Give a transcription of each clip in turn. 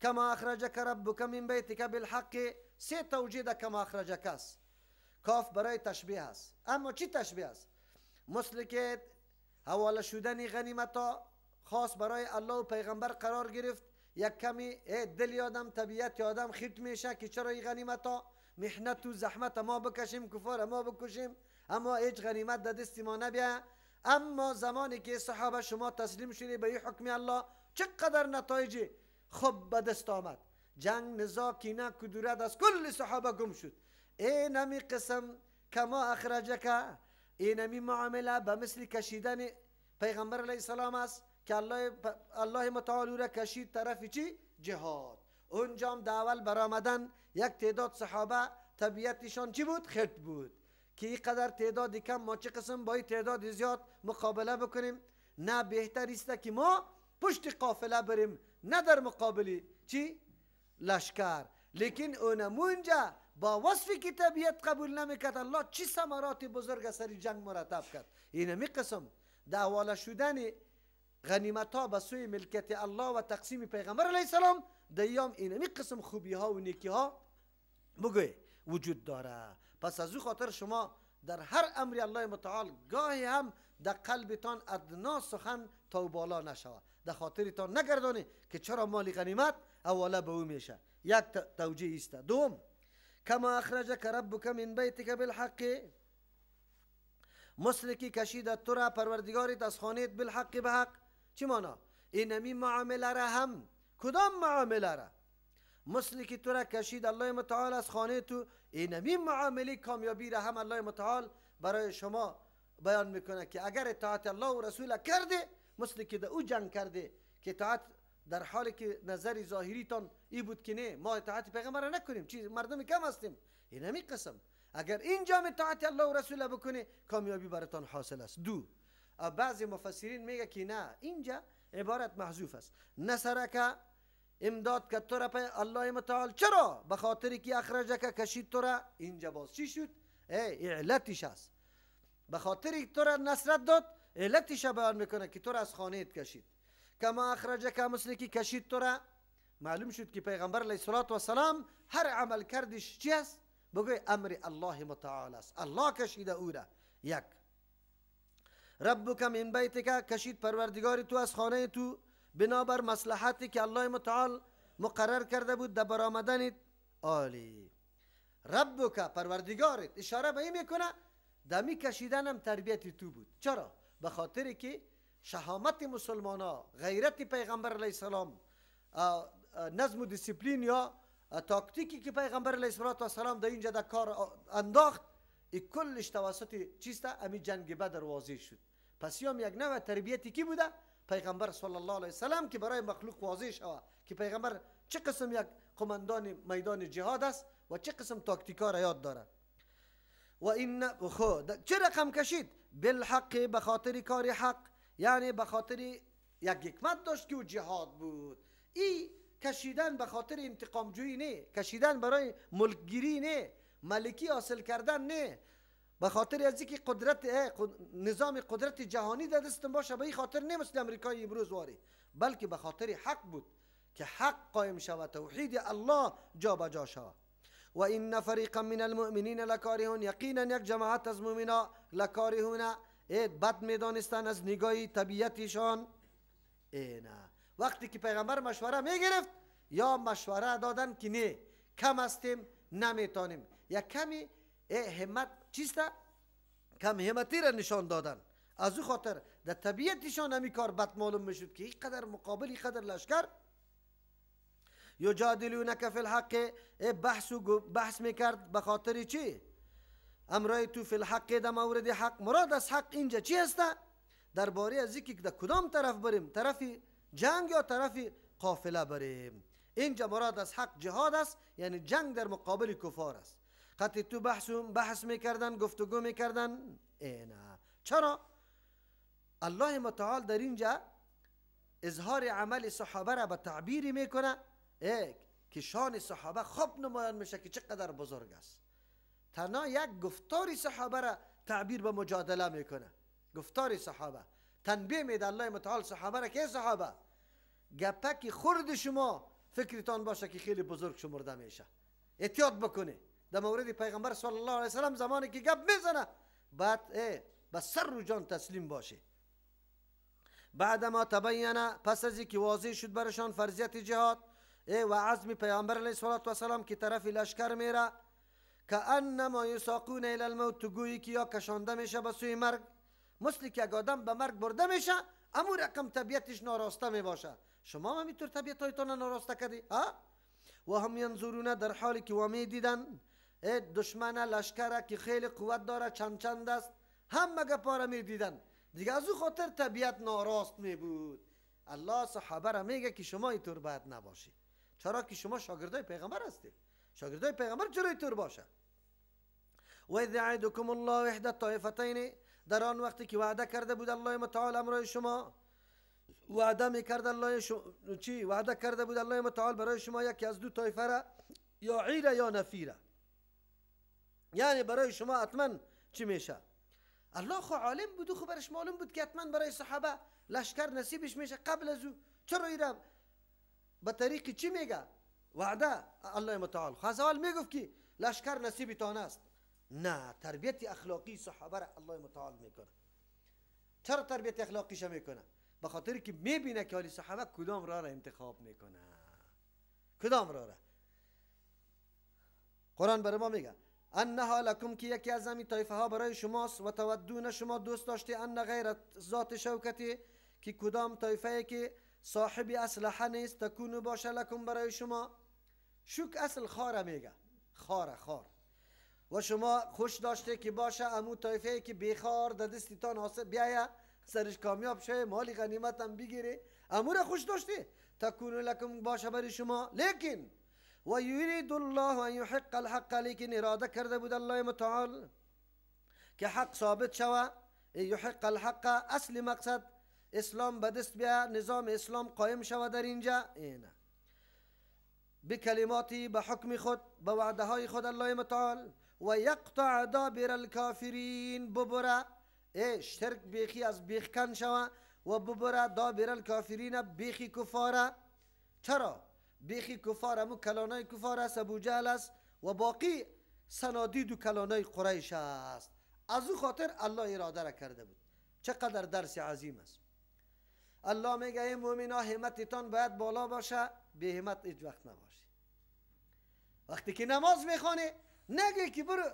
کما اخرجک ربک من بیتک بالحق، سه توجیه ده کما اخرجک است. کاف برای تشبیه است، اما چی تشبیه است؟ مثل که حواله شدن غنیمت ها خاص برای الله و پیغمبر قرار گرفت، یک کمی دل آدم، طبیعت آدم خیت میشه که چرا این غنیمت ها محنت و زحمت ما بکشیم، کفار ما بکشیم، اما هیچ غنیمت در دست ما نبیه. اما زمانی که صحابه شما تسلیم شدی به این حکم الله، چقدر نتایج خوب به دست آمد. جنگ، نزاع، کینه، کدورت از کل صحابه گم شد. اینمی قسم کما اخرجک، اینمی معامله به مثل کشیدن پیغمبر علیه السلام است که الله متعال را کشید طرف چی؟ جهاد. اونجام در اول برآمدن یک تعداد صحابه طبیعتشان چی بود؟ خرد بود که اینقدر تعداد کم ما چه قسم با این تعداد زیاد مقابله بکنیم؟ نه، بهتر است که ما پشت قافله بریم، نه در مقابل چی؟ لشکر. لیکن اونم اونجا با وصفی که طبیعت قبول نمیکرد، الله چی ثمرات بزرگ سر جنگ مرتب کرد. اینمی قسم در حواله شدن غنیمت ها به سوی ملکیت الله و تقسیم پیغمبر علیه السلام دیام اینمی قسم خوبی ها و نیکی ها بگوی وجود داره. پس از او خاطر شما در هر امر الله متعال گاهی هم در قلبتان ادنا سخن تا بالا نشود، در خاطرتان نگردانی که چرا مال غنیمت حواله به او میشه. یک توجیه است. دوم، کما اخرجک ربک من بیتک بالحق، مثل که کشید تو را پروردگارت از خانهت بالحق به حق. چی مانا؟ اینمی معامله را هم، کدام معامله را؟ مثل که تو را کشید الله متعال از خانه تو، اینمی معامله کامیابی را هم الله متعال برای شما بیان میکنه که اگر اطاعت الله و رسول کرده، مثل که در او جنگ کرده که اطاعت در حالی که نظر ظاهریتان ای بود که نه ما اطاعت پیغمبر را نکنیم، چیز مردم کم هستیم، اینمی قسم اگر اینجا اطاعت الله و رسول بکنه کامیابی براتان حاصل است. دو، بعضی مفسرین میگه که نه، اینجا عبارت محذوف است. نصرک امداد که تو را الله متعال، چرا؟ به خاطر که اخرجک کشید تو را. اینجا باز چی شد؟ علتش است. به خاطر تو را نصرت داد، علتش بیان میکنه که تو را از خانهت کشید. کما اخرجک مثل که کشید تو را. معلوم شد که پیغمبر علیه الصلاة والسلام هر عمل کردش چی است؟ بگوی امر الله متعال است، الله کشیده او را. یک، ربک من بیتک کشید پروردگار تو از خانه تو بنابر مصلحتی که الله متعال مقرر کرده بود در برآمدن عالی. ربک پروردگارت اشاره به این میکنه دمی کشیدنم تربیت تو بود. چرا؟ به خاطر که شهامت مسلمان ها، غیرت پیغمبر علیه السلام، نظم و دیسیپلین یا تاکتیکی که پیغمبر علیه السلام در اینجا در کار انداخت، ای کلش توسط چیست؟ امی جنگ بدر واضح شد. پس یام یک نوع تربیتی کی بوده؟ پیغمبر صلی الله علیه وسلم که برای مخلوق واضح شود که پیغمبر چه قسم یک قماندان میدان جهاد است و چه قسم تاکتیکا را یاد داره. و این خود چه رقم کشید؟ بالحق، به خاطر کار حق، یعنی به خاطر یک حکمت داشت که او جهاد بود. ای کشیدن به خاطر انتقام جویی نه، کشیدن برای ملکگیری نه، ملکی حاصل کردن نه، به خاطر از اینکه قدرت نظام قدرت جهانی در دستم باشه، به این خاطر نه مثل امریکای امروز واری، بلکه به خاطر حق بود که حق قایم شود، توحید الله جا به جا شود. و این فریقا من المؤمنین لکارهون، یقینا یک جماعت از مؤمنا لکارهون، بد میدانستن از نگاه طبیعتشان. نه، وقتی که پیغمبر مشوره میگرفت یا مشوره دادن که نه کم هستیم نمیتونیم، یک کمی همت چیست؟ کم همتی را نشان دادن. از او خاطر در طبیعتشان همی کار بد معلوم میشد که اینقدر مقابل اینقدر لشکر. یجادلونک فی الحق، بحث و بحث میکرد به خاطر چی؟ امرای تو فی الحق، در مورد حق. مراد از حق اینجا چی هست؟ درباره از اینکه در کدام طرف بریم، طرف جنگ یا طرف قافله بریم. اینجا مراد از حق جهاد است، یعنی جنگ در مقابل کفار است. قطعی تو بحث میکردن، گفتگو میکردن. نه، چرا؟ الله متعال در اینجا اظهار عمل صحابه را به تعبیری میکنه که شان صحابه خوب نمایان میشه که چقدر بزرگ است. تنها یک گفتار صحابه را تعبیر به مجادله میکنه. گفتار صحابه تنبیه میده الله متعال صحابه را که صحابه گپک خورد شما فکرتان باشه که خیلی بزرگ شمرده میشه. احتیاط بکنه در مورد پیغمبر صلی الله علیه وسلم زمانی که گپ میزنه بعد به سر و جان تسلیم باشه. بعد ما تبین، پس از اینکه واضح شد برشان فرضیت جهاد و عزم پیغمبر علیه الصلاة والسلام که طرف لشکر میره، کأنما یساقون الی الموت، گویی که یا کشانده میشه به سوی مرگ، مثل که یک آدم به مرگ برده میشه امو رقم طبیعتش ناراسته میباشه. شما هم همینطور طبیعت هایتان ناراسته کردی ها؟ و هم ینظرون، در حالی که و میدیدن دشمن لشکره که خیلی قوت داره، چند چند است، هم مگه پاره میدیدن دیگه، از او خاطر طبیعت ناراست می بود. الله صحابه را میگه که شما اینطور باید نباشید، چرا که شما شاگردای پیغمبر هستید. شاگردای پیغمبر چرا اینطور باشه؟ و اذ یعدکم الله احدی الطائفتین، در آن وقتی که وعده کرده بود الله متعال امرای شما، وعده میکرد الله چی؟ وعده کرده بود الله متعال برای شما یکی از دو طایفه را، یا عیره یا نفیره، یعنی برای شما حتما چی میشه؟ الله خو عالم بود، خو برش معلوم بود که حتما برای صحابه لشکر نصیبش میشه قبل از او. چرا ایره به طریق چی میگه؟ وعده الله متعال. خو از اول میگفت که لشکر نصیبتان است. نه، تربیت اخلاقی صحابه را الله متعال میکنه. چرا تربیت اخلاقیش میکنه؟ به خاطر که میبینه که حالی صحابه کدام راه را انتخاب میکنه، کدام راه را. قرآن برای ما میگه انها لکم، که یکی از همین طایفه ها برای شماست، و تودون، شما دوست داشته، ان غیر ذات شوکتی، که کدام طایفه که صاحب اسلحه نیست، تکون باشه لکم برای شما. شوک اصل خاره میگه، خاره خار، و شما خوش داشته که باشه امو طایفه که بیخار در دستتان حاصل بیایه، سرش کامیاب شه، مالی غنیمت هم بگیره، امو را خوش داشته، تکون لکم باشه برای شما. لیکن و یرید الله ان یحق الحق، لیکن اراده کرده بود الله متعال که حق ثابت شوه. یحق الحق اصل مقصد اسلام به دست بیا، نظام اسلام قایم شوه در اینجا. اینه بکلماتی، به حکم خود، به وعده های خود الله متعال. و یقطع دابر الکافرین، ببره شرک بیخی از بیخ کن شوه و ببره دابر الکافرین، بیخی کفاره. چرا؟ بیخی کفار امو کلانای کفار است، ابو جهل است و باقی صنادید و کلانای قریش است. از او خاطر الله اراده را کرده بود. چقدر درس عظیم است. الله میگه ای مؤمنا همتتان باید بالا باشه، به همت هیچ وقت نباشه. وقتی که نماز میخوانی نگه که برو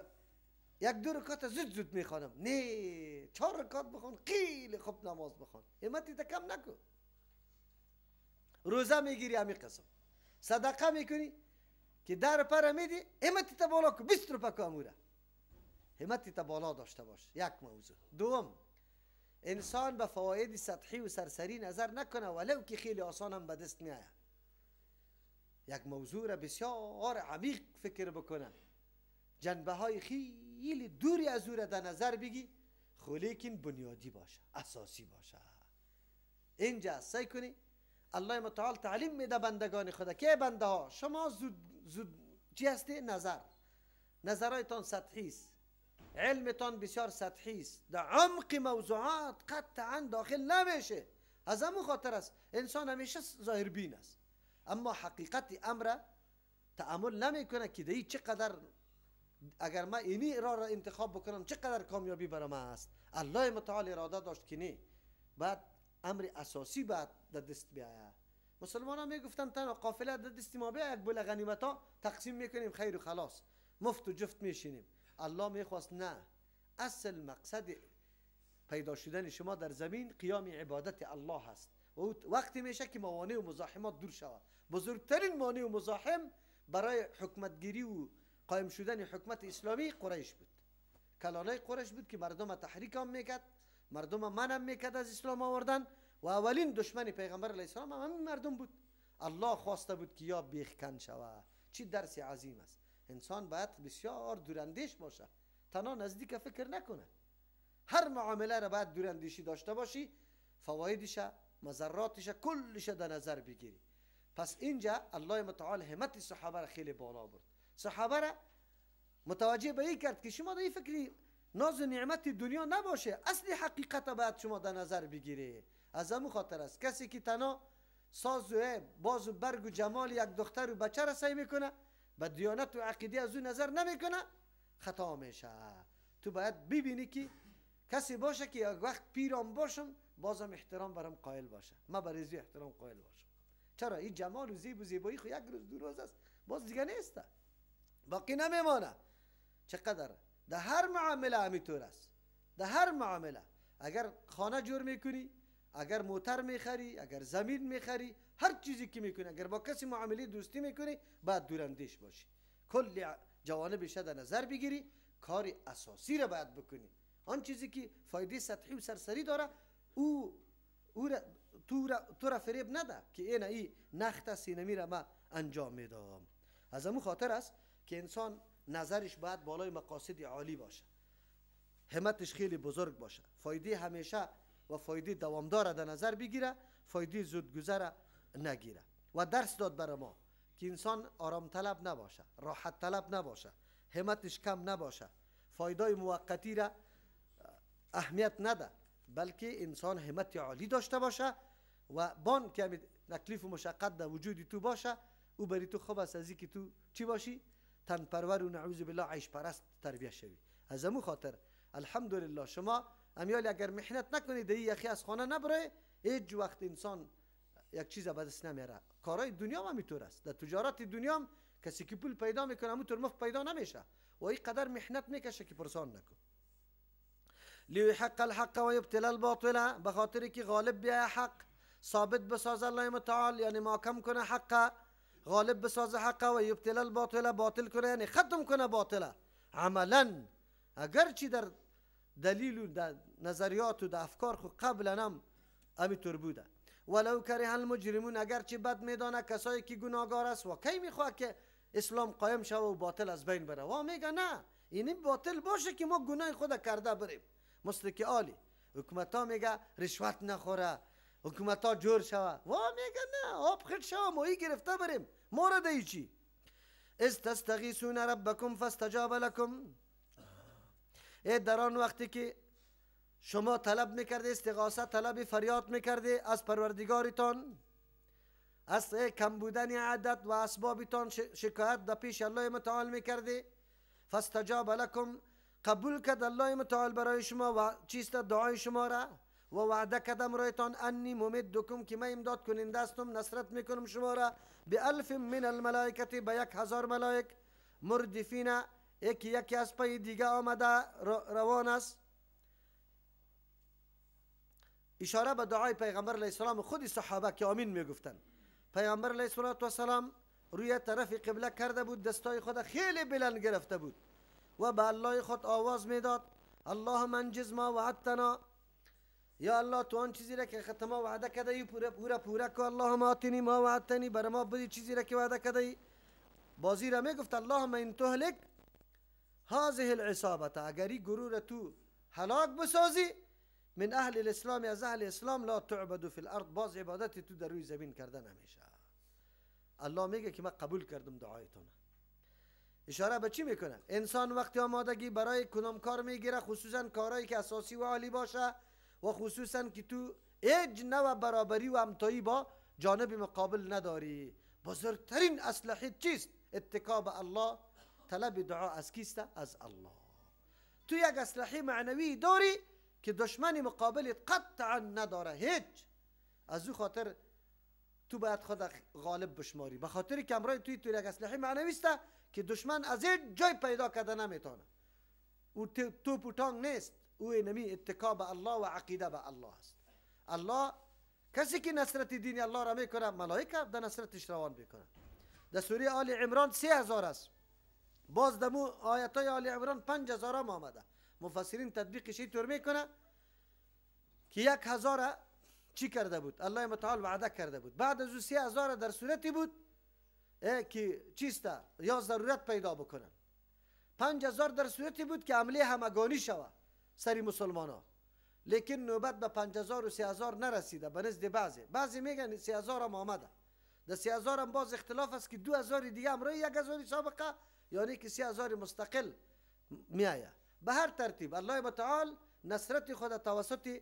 یک دو رکعت زود زود میخوانم، نه، 4 رکعت بخوان، خیلی خوب نماز بخوان، همتت کم نکن. روزه میگیری همین قسم، صدقه میکنی که در پر میدی، همتت بالا کن، 20 روپه که اموره، همتت بالا داشته باش. یک موضوع. دوم، انسان به فواید سطحی و سرسری نظر نکنه، ولو که خیلی آسان هم به دست میآید. یک موضوع را بسیار عمیق فکر بکنه، جنبه های خیلی دوری از او را در نظر بگی، خو لیکن بنیادی باشه، اساسی باشه. اینجا سعی کنی الله متعال تعلیم میده بندگان خدا که بنده ها شما زود زود چی هستی؟ نظر، نظرایتان سطحی است، علمتان بسیار سطحی است، در عمق موضوعات قطعا داخل نمیشه. از همون خاطر است انسان همیشه ظاهر بین است، اما حقیقت امر تأمل نمیکنه که دی چقدر اگر من اینی راه را انتخاب بکنم چقدر کامیابی برای من است. الله متعال اراده داشت که نه، بعد امر اساسی بعد در دست بیاید. مسلمان ها میگفتن تنها قافله در دست ما بیاید، یک بله غنیمت ها تقسیم میکنیم، خیر و خلاص، مفت و جفت میشینیم. الله میخواست نه، اصل مقصد پیدا شدن شما در زمین قیام عبادت الله است. و وقتی میشه که موانع و مزاحمات دور شود. بزرگترین مانع و مزاحم برای حکومتگیری و قایم شدن حکومت اسلامی قریش بود، کلانه قریش بود که مردم تحریک هم میکرد، مردم منم میکرد از اسلام آوردن، و اولین دشمن پیغمبر علیه السلام هم همین مردم بود. الله خواسته بود که یا بیخکن شود. چی درس عظیم است. انسان باید بسیار دوراندیش باشه، تنها نزدیک فکر نکنه. هر معامله را باید دوراندیشی داشته باشی، فوایدش، مضراتش، کلش در نظر بگیری. پس اینجا الله متعال همت صحابه را خیلی بالا برد. صحابه را متوجه به این کرد که شما در این فکری ناز و نعمت دنیا نباشه، اصل حقیقت باید شما در نظر بگیری. از همون خاطر است کسی که تنها ساز و باز و برگ و جمال یک دختر و بچه را سعی میکنه، به دیانت و عقیده از او نظر نمیکنه، خطا میشه. تو باید ببینی که کسی باشه که یک وقت پیرم باشم بازم احترام برام قائل باشه، من برای زی احترام قائل باشم. چرا؟ این جمال و زیب و زیبایی خو یک روز دو روز است، باز دیگه نیست، باقی نمیمانه. چقدر در هر معامله همینطور است، در هر معامله. اگر خانه جور میکنی، اگر موتر میخری، اگر زمین میخری، هر چیزی که میکنی، اگر با کسی معامله دوستی میکنی، باید دوراندیش باشی، کل جوانبش در نظر بگیری، کار اساسی را باید بکنی. آن چیزی که فایده سطحی و سرسری داره او تو را فریب نده که این ای نخت سینمی را ما انجام میدم. از امو خاطر است که انسان نظرش باید بالای مقاصد عالی باشه، همتش خیلی بزرگ باشه، فایده همیشه و فایده دوامدار در نظر بگیره، فایده زودگذر نگیره. و درس داد برای ما که انسان آرام طلب نباشه، راحت طلب نباشه، همتش کم نباشه، فایده موقتی را اهمیت نده، بلکه انسان همت عالی داشته باشه و بان که تکلیف و مشقت در وجود تو باشه، او بری تو خوب است از که تو چی باشی؟ تن پرور و نعوذ بالله عیش پرست تربیه شوی. از امو خاطر الحمدلله شما امیال اگر محنت نکنید دی یخی از خانه نبره، هیچ وقت انسان یک چیز به دست نمیاره. کارهای دنیا هم همینطور است. در تجارت دنیا هم کسی که پول پیدا میکنه همونطور مفت پیدا نمیشه و این قدر محنت میکشه که پرسان نکن. لیحق الحق و یبطل الباطل، به خاطر که غالب بیای حق، ثابت بساز الله متعال، یعنی محکم کنه حق، غالب بساز حق و یبطل الباطل، باطل کنه یعنی ختم کنه باطل عملا. اگرچه در دلیل و در نظریات و در افکار خو قبلا هم همینطور بوده. ولو کره المجرمون، اگرچه بد میدانه کسایی که گناهگار است و کی میخواد که اسلام قایم شوه و باطل از بین بره، و میگه نه این باطل باشه که ما گناه خود کرده بریم. مثل که آلی حکومت ها میگه رشوت نخوره، حکومت ها جور شوه، و میگه نه آب خیل شوه ماهی گرفته بریم، ما را ده چی؟ اذ تستغیثون ربکم فاستجاب لکم، ای در آن وقتی که شما طلب میکرده، استغاثه طلب فریاد میکرده از پروردگارتان، از کم بودن عدد و اسبابتان شکایت در پیش الله متعال میکرده، فاستجاب لکم، قبول کرد الله متعال برای شما و چیست دعای شما را، و وعده کردم رایتان انی ممدکم، که من امداد کننده هستم، نصرت میکنم شما را، بالف من الملائکه، به 1000 ملائک، مردفین، یکی یکی از پی دیگه آمده روان است. اشاره به دعای پیغمبر علیه السلام خود صحابه که آمین میگفتن. پیغمبر علیه السلام روی طرف قبله کرده بود، دستای خود خیلی بلند گرفته بود و به الله خود آواز میداد، اللهم انجز ما وعدتنا، یا الله تو آن چیزی را که خود ما وعده کرده ای پورا پورا کو، اللهم آتنی ما وعدتنی، بر ما بدی چیزی را که وعده کرده ای. بازی را میگفت اللهم ان تهلک هذه العصابه، اگر این گروه را تو هلاک بسازی، من اهل الاسلام، از اهل اسلام، لا تعبد فی الارض، باز عبادت تو در روی زمین کرده نمیشه. الله میگه که من قبول کردم دعایتون. اشاره به چی میکنه؟ انسان وقتی آمادگی برای کدام کار میگیره، خصوصا کارهایی که اساسی و عالی باشه و خصوصا که تو هیچ نوع برابری و همتایی با جانب مقابل نداری، بزرگترین اسلحه چیست؟ اتکا به الله، طلب دعا از کیست؟ از الله. تو یک اسلحه معنوی داری که دشمن مقابلت قطعا نداره هیچ. از او خاطر تو باید خود غالب بشماری، به خاطر که امرای توی تو یک اسلحه معنوی است که دشمن از هیچ جای پیدا کرده نمیتونه. او توپ و تانک نیست، او اینمی اتکا به الله و عقیده به الله است. الله کسی که نصرت دین الله را میکنه، ملائکه در نصرتش روان میکنه. در سوره آل عمران 3000 است، باز دمو آیت های آل عمران 5000 هم آمده. مفسرین تطبیقش اینطور میکنه که 1000 چی کرده بود؟ الله متعال وعده کرده بود. بعد از او 3000 در صورتی بود که چیست یا ضرورت پیدا بکنن. 5000 در صورتی بود که عملی همگانی شوه سری مسلمان ها، لیکن نوبت به 5000 و 3000 نرسیده. به نزد بعضی میگن 3000 هم آمده. در 3000 هم باز اختلاف است که 2000 دیگه همراه 1000 سابقه، یعنی که 3000 مستقل میآید. به هر ترتیب الله متعال نصرت خود توسط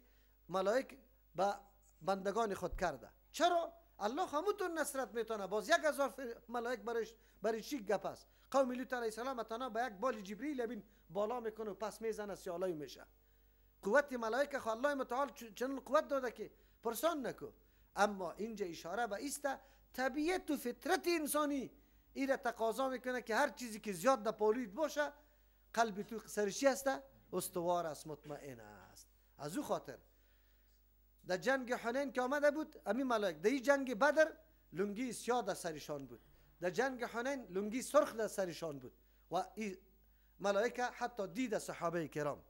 ملائک به بندگان خود کرده. چرا؟ الله همونطور نصرت میتونه. باز 1000 ملائک برای چی گپ است؟ قوم لوط علیه السلام تنها به یک بال جبریل بین بالا میکنه و پس میزنه سیالای میشه. قوت ملائکه خو الله متعال چنان قوت داده که پرسان نکو. اما اینجا اشاره به ایست طبیعت و فطرت انسانی ایره تقاضا میکنه که هر چیزی که زیاد در پالویت باشه قلب تو سرشی هست، استوار است، مطمئن است. از او خاطر در جنگ حنین که آمده بود امی ملائک، در جنگ بدر لنگی سیاه در سرشان بود، در جنگ حنین لنگی سرخ در سرشان بود و این ملائکه حتی دید صحابه کرام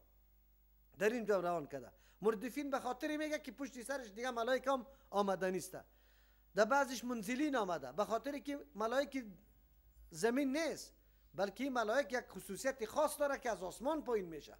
در این روان کرده. مردفین به خاطر میگه که پشت سرش دیگه ملائکه هم آمده نیست. در بعضیش منزلین آمده به خاطر که ملائک زمین نیست، بلکه ملائک یک خصوصیت خاص داره که از آسمان پایین میشه.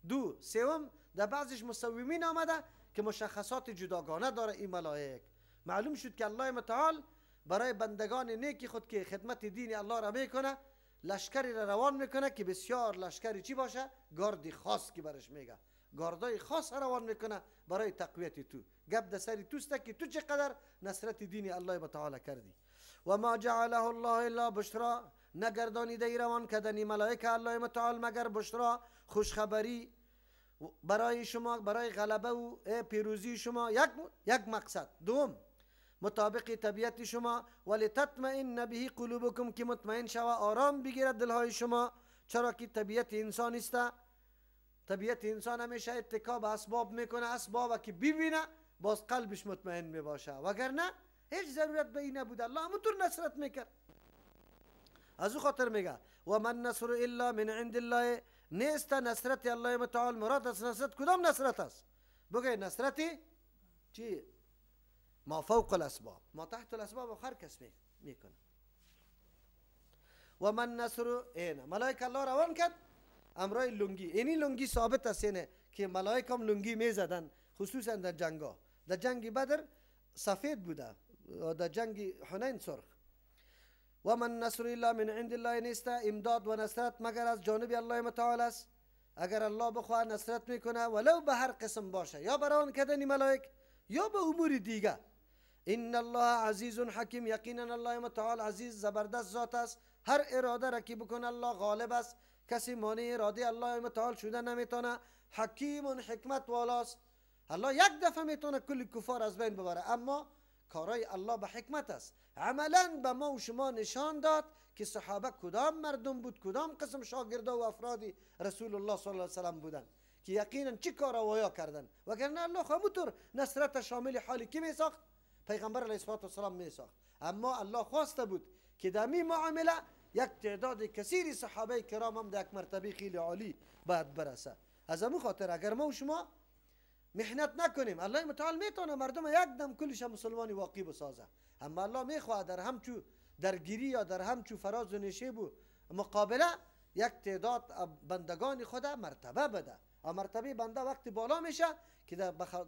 دو سوم در بعضیش مصومین آمده که مشخصات جداگانه داره این ملائک. معلوم شد که الله متعال برای بندگان نیکی خود که خدمت دین الله را میکنه لشکری را روان میکنه که بسیار لشکری چی باشه؟ گارد خاص که برش میگه، گاردای خاص روان میکنه برای تقویت تو. گپ در سر توست که تو چقدر نصرت دین الله متعال کردی. و ما جعله الله الا بشرا، نگردانیده روان کردنی ملائکه الله متعال مگر بشرا، خوشخبری برای شما، برای غلبه و پیروزی شما، یک مقصد. دوم مطابق طبیعت شما، ولی تطمئن به قلوبکم، که مطمئن شوه، آرام بگیرد دلهای شما. چرا که طبیعت انسان است، طبیعت انسان همیشه اتکا به اسباب میکنه، اسباب که ببینه باز قلبش مطمئن میباشه، وگرنه هیچ ضرورت به این نبود، الله همونطور نصرت میکرد. از او خاطر میگه و من نصر الا من عند الله، نیست نصرت الله متعال. مراد از نصرت کدام نصرت است؟ بگه نصرت چی؟ ما فوق الاسباب، ما تحت الاسباب آخر کس میکنه. و من نصر اینه ملائک الله روان کرد امرای لنگی، اینی لنگی ثابت است اینه که ملائک هم لنگی میزدن، خصوصا در جنگا. در جنگ بدر سفید بوده، در جنگ حنین سرخ. و من نصر الا من عند الله، نیست امداد و نصرت مگر از جانب الله متعال است. اگر الله بخواه نصرت میکنه ولو به هر قسم باشه، یا بران کردن ملائک یا به امور دیگه. ان الله عزیز حکیم، یقینا الله متعال عزیز زبردست ذات است، هر اراده را که بکنه الله غالب است، کسی مانع اراده الله متعال شده نمیتونه. حکیم حکمت والاست، الله یک دفعه میتونه کل کفار از بین ببره، اما کارای الله به حکمت است. عملا به ما و شما نشان داد که صحابه کدام مردم بود، کدام قسم شاگردا و افرادی رسول الله صلی الله علیه و سلم بودن که یقینا چه کار وایا کردن، وگرنه الله همونطور نصرت شامل حال کی میساخت؟ پیغمبر علیه الصلاة والسلام میساخت. اما الله خواسته بود که در می معامله یک تعداد کثیری صحابه کرام هم در یک مرتبه خیلی عالی باید برسه. از همون خاطر اگر ما و شما محنت نکنیم، الله متعال میتونه مردم یک دم کلش مسلمانی واقعی بسازه، اما الله میخواد در همچو درگیری یا در همچو فراز و نشیب و مقابله یک تعداد بندگان خود مرتبه بده. و مرتبه بنده وقتی بالا میشه که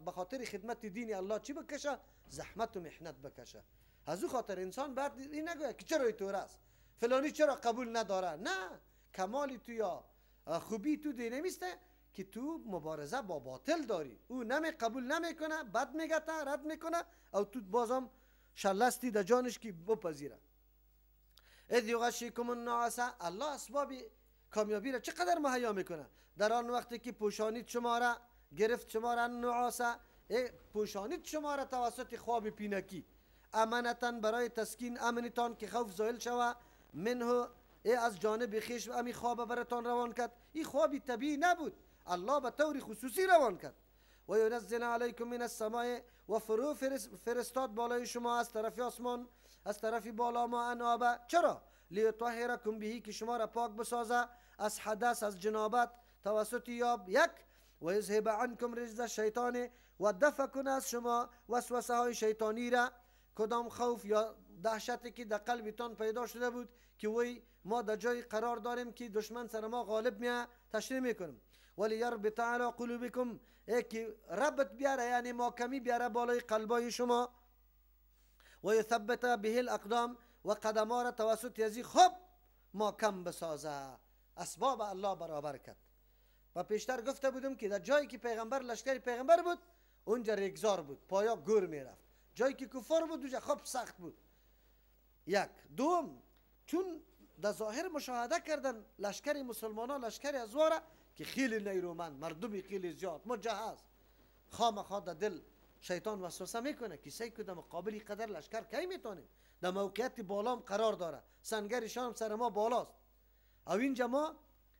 به خاطر خدمت دین الله چی بکشه؟ زحمت و محنت بکشه. از او خاطر انسان بعد این نگوید که چرا اینطور است، فلانی چرا قبول نداره. نه، کمال تو یا خوبی تو دینه میسته که تو مبارزه با باطل داری، او نمی قبول نمیکنه، بد میگه، رد میکنه، او تو بازم شلستی در جانش که بپذیره. اذ یغشیکم النعاس، الله اسباب کامیابی را چقدر مهیا میکنه. در آن وقتی که پوشانید شما را گرفت، شما را النعاس، پوشانید شما را توسط خواب پینکی، امنتا برای تسکین امنتان که خوف زایل شوه، منه از جانب خیش امی خواب براتان روان کرد. این خواب طبیعی نبود، الله به طور خصوصی روان کرد. و ینزل علیکم من السماء، و فرو فرستاد بالای شما از طرف آسمان، از طرف بالا ما انابه. چرا؟ لیطهرکم بهی، که شما را پاک بسازه از حدث، از جنابت توسط یاب. یک و یذهب عنکم رجز الشیطان، و دفع کنه از شما وسوسه های شیطانی را، کدام خوف یا دهشتی که در قلبتان پیدا شده بود که وی ما در جای قرار داریم که دشمن سر ما غالب میه، تشریح میکنم. ولی یربط علی قلوبکم، ای که ربط بیاره، یعنی محکمی بیاره بالای قلبای شما. و یثبت به الاقدام، و قدما را توسط ازی خوب محکم بسازه. اسباب الله برابر کرد. و پیشتر گفته بودم که در جایی که پیغمبر لشکر پیغمبر بود اونجا ریگزار بود، پایا گور میرفت. جایی که کفار بود اونجا خواب سخت بود. یک. دوم، چون در ظاهر مشاهده کردن لشکر مسلمانان، لشکر ازواره که خیلی نیرومند، مردمی خیلی زیاد مجهز، خامخا در دل شیطان وسوسه میکنه که سعی که در مقابل قدر لشکر کی میتونیم، در موقعیت بالام قرار داره، سنگرشان سر ما بالاست، او اینجا ما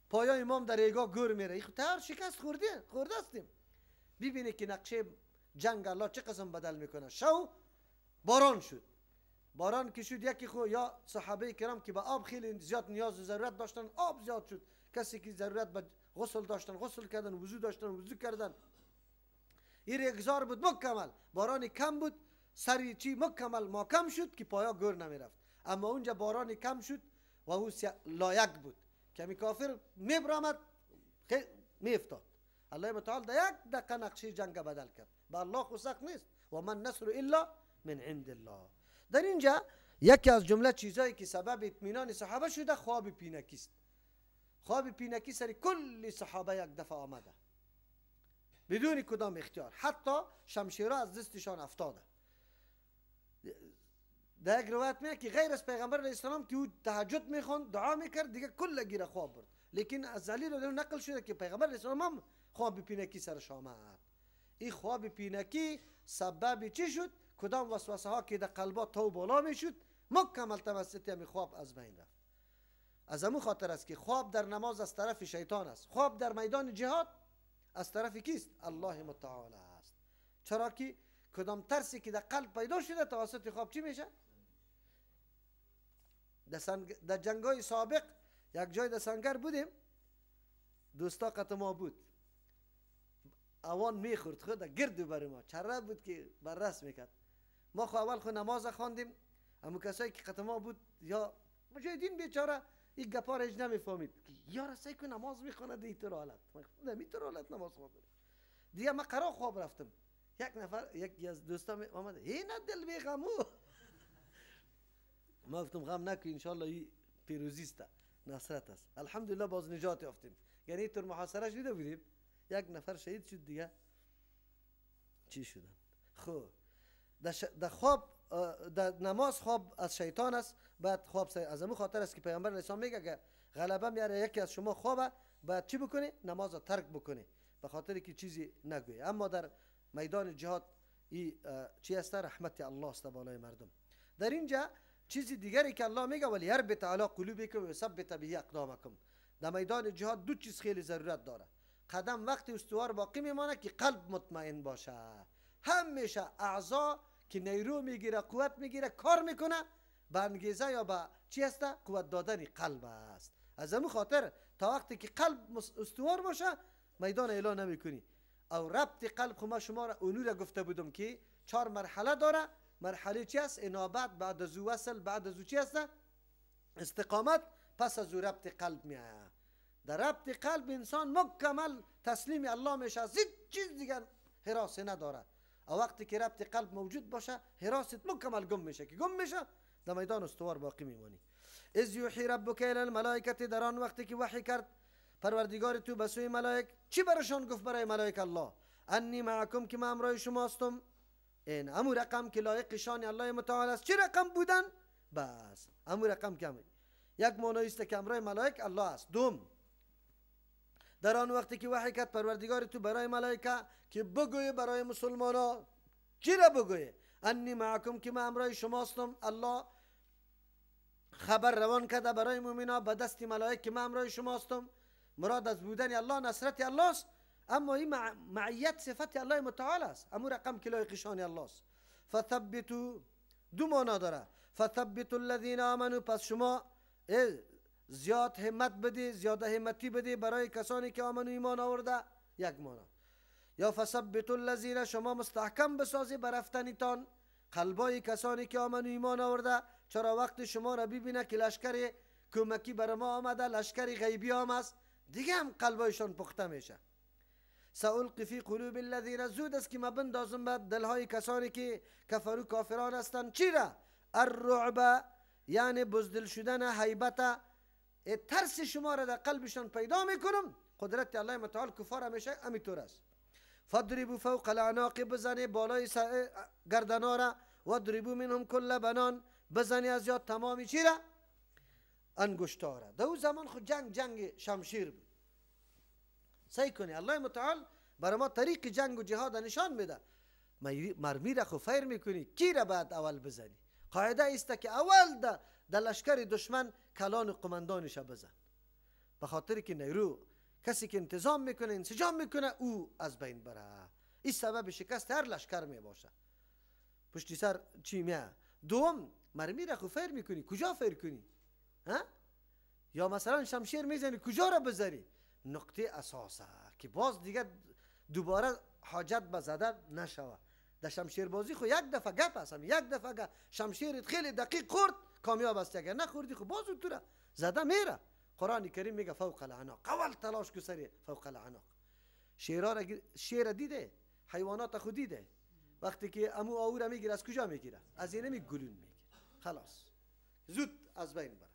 پایای امام در ایگاه گور میره، این تر شکست خورده هستیم. ببینه که نقشه جنگ الله چه قسم بدل میکنه. شو باران شد، باران که شد یکی خو یا صحابه کرام که به آب خیلی زیاد نیاز و ضرورت داشتن، آب زیاد شد، کسی که ضرورت به غسل داشتن غسل کردن، وضو داشتن وضو کردن. این ریگزار بود مکمل، باران کم بود، سری چی مکمل ماکم شد که پایا گور نمیرفت. اما اونجا باران کم شد و او لایق بود کمی کافر میبرامد میافتاد. الله متعال در یک دقیقه نقشه جنگ بدل کرد. به الله خو سخت نیست، و من نصر الا من عند الله. در اینجا یکی از جمله چیزایی که سبب اطمینان صحابه شده خواب پینکی است. خواب پینکی سر کل صحابه یک دفعه آمده بدون کدام اختیار، حتی شمشیرها از دستشان افتاده. در یک روایت میاد که غیر از پیغمبر علیه السلام که او تهجد میخوند دعا میکرد دیگه کل گیره خواب برد، لیکن از علی رضی الله نقل شده که پیغمبر علیه السلام هم خواب پینکی سرش آمد. این خواب پینکی سبب چی شد؟ کدام وسوسه ها که در قلبا تو بالا میشد مکمل توسط همی خواب از بین رفت. از همون خاطر است که خواب در نماز از طرف شیطان است، خواب در میدان جهاد از طرف کیست؟ الله متعال است. چرا که کدام ترسی که در قلب پیدا شده توسط خواب چی میشه؟ در جنگای سابق یک جای در سنگر بودیم، دوستا قط ما بود، اوان میخورد خود گرد بر ما چرا بود که بررس میکرد. ما خو اول خو نماز خواندیم، اما کسایی که قط ما بود یا مجاهدین بیچاره این گپا را هیچ نمیفهمید که یارا سعی کن نماز میخواند اینطور حالت نمیطور حالت نماز خوانده. دیگه من قرار خواب رفتم، یک نفر یکی از دوستام آمد هی نه دل بیغمو. ما گفتم غم نکن انشالله این پیروزی است، نصرت است. الحمدلله باز نجات یافتیم. یعنی اینطور محاصره شده بودیم، یک نفر شهید شد دیگه چی شدن. خب در خواب در نماز خواب از شیطان است، بعد خواب از همون خاطر است که پیامبر علیه السلام میگه که غلبه میاره یکی از شما خوابه باید چی بکنه؟ نماز رو ترک بکنه به خاطر که چیزی نگویه. اما در میدان جهاد ای چی است؟ رحمت الله است بالای مردم. در اینجا چیزی دیگری که الله میگه ولی یربط علی قلوبکم و یثبت به اقدامکم. در میدان جهاد دو چیز خیلی ضرورت داره. قدم وقتی استوار باقی میمانه که قلب مطمئن باشه. همیشه اعضا که نیرو میگیره قوت میگیره کار میکنه به انگیزه یا به چی است؟ قوت دادن قلب است. از همون خاطر تا وقتی که قلب استوار باشه میدان اعلان نمیکنی. او ربط قلب خو ما شما را اونو را گفته بودم که 4 مرحله داره. مرحله چی است؟ انابت، بعد از او وصل، بعد از او چی است؟ استقامت، پس از او ربط قلب میآید. در ربط قلب انسان مکمل تسلیم الله میشه، از هیچ چیز دیگر حراس نداره. او وقتی که ربط قلب موجود باشه حراست مکمل گم میشه، که گم میشه در میدان استوار باقی میمانی. اذ یوحی ربک الی الملائکه، در آن وقتی که وحی کرد پروردگار تو به سوی ملائک، چی برشان گفت برای ملائک الله؟ انی معکم، که من همراه شما هستم. این امو رقم که لایق شان الله متعال است. چی رقم بودن؟ بس امو رقم که یک معنی است که همراه ملائک الله است. دوم، در آن وقتی که وحی کرد پروردگار تو برای ملائکه که بگوی برای مسلمانا، چی را بگوی؟ انی معکم، که من همراه شما هستم. الله خبر روان کرده برای مؤمنا به دست ملائک که من همراه شما هستم. مراد از بودن الله نصرت الله است، اما این معیت صفت الله متعال است، امو رقم که لایق شان الله است. فثبتوا، دو معنا داره. فثبتوا الذین آمنوا، پس شما زیاد همت بدی، زیاده همتی بدی برای کسانی که آمنو ایمان آورده، یک معنا. یا فثبتوا الذین، شما مستحکم بسازی برفتنیتان قلبای کسانی که آمنو ایمان آورده. چرا وقتی شما را ببینه که لشکر کمکی بر ما آمده، لشکر غیبی هم است، دیگه هم قلبایشان پخته میشه. سألقی فی قلوب الذین، زود است که ما بندازم به دلهای کسانی که کفرو کافران هستند. چی را؟ الرعب، یعنی بزدل شدن، هیبت، ترس شما را در قلبشان پیدا میکنم. قدرت الله متعال کفار همیشه همینطور است. فضربوا فوق الاعناق، بزنه بالای گردنا را، واضربوا منهم کل بنان، بزنی از یاد تمامی چی را؟ انگشتاره. در او زمان خود جنگ جنگ شمشیر بود. سعی کنی الله متعال برای ما طریق جنگ و جهاد نشان میده. مرمی را خو فیر میکنی، کی را باید اول بزنی؟ قاعده است که اول در لشکر دشمن کلان قماندانش بزن، به خاطر که نیرو کسی که انتظام میکنه انسجام میکنه او از بین بره. این سبب شکست هر لشکر میباشه. پشتی سر چی میه؟ دوم، مرمی را خو فیر میکنی، کجا فیر کنی؟ ها؟ یا مثلا شمشیر میزنی، کجا را بزنی؟ نقطه اساسه که باز دیگه دوباره حاجت به زدن نشوه. در شمشیر بازی خو یک دفعه گپ هستم، یک دفعه گپ شمشیرت خیلی دقیق خورد کامیاب است، اگر نخوردی خو باز تو را زده میره. قرآن کریم میگه فوق العناق، اول تلاش کو سری فوق العناق. شیر دیده، حیوانات خو دیده، وقتی که امو آورا میگیره از کجا میگیره؟ از اینمی گلون میگیره، خلاص زود از بین بره.